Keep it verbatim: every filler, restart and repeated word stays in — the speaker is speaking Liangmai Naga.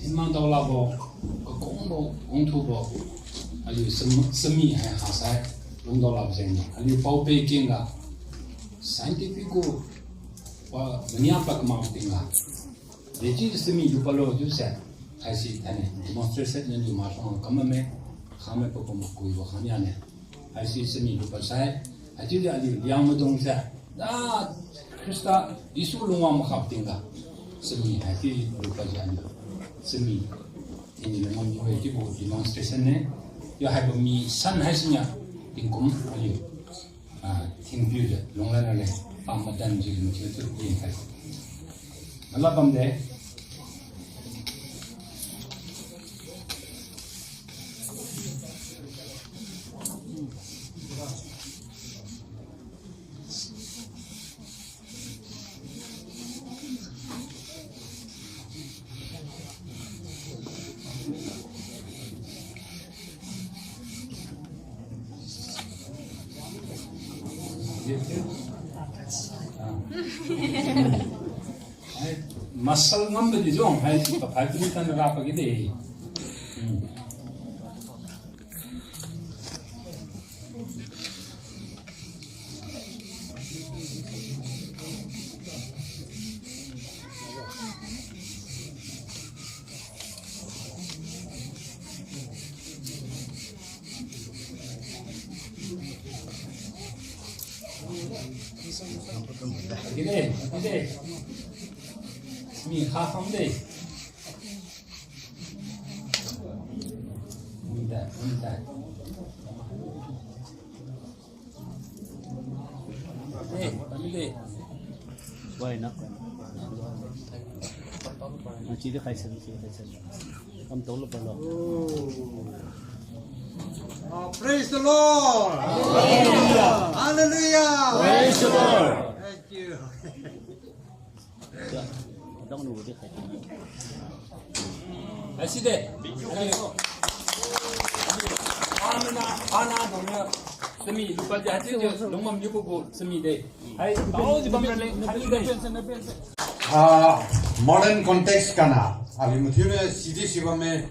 Himang daolabo, kakungbo, wangthubo, aliu cham-, chami hai hasai, lungdaolabo jengniu. Aliu paope kengga, scientific gu, pa, mania pa kamang tingga. Dechiu chami lu palo chiuse, haisi thaine, demonstration niu masuang kamamme, khame pa pum kuibo khania ne. Haisi chami lu pasai, haichiujiu aliu Liangmaidung se, da Khrista Jesu lungwang makhap tingga, chami haichiu lu pajiu aliu, chami, tini lungwang niu-e chiubo demonstration ne, yo haibo mi san haisiniu, tingkum aliu, ah, thingpiujiu, lunglan rale, pamadanjiu mathiutu tingkhai. Malap bamde. Ai, muscle ngam badi jong, hai, paphai puni tan ra pagi de. Hmm. Gide, gide. Mi ha kham de. Minta, minta. Eh, kami de. Wai na. Ah, chidi khai san, chidi khai san. Kam tolo palo. Oh, praise the Lord. Hallelujah. Hallelujah. Praise the Lord. Thank you. Aside. Ana, ana dona semi lupa jadi je lungmam yuko semi de. Hai, tao di bam le, hai de. Ah, modern context kana. Aliu mathiu ne sidi si bamme.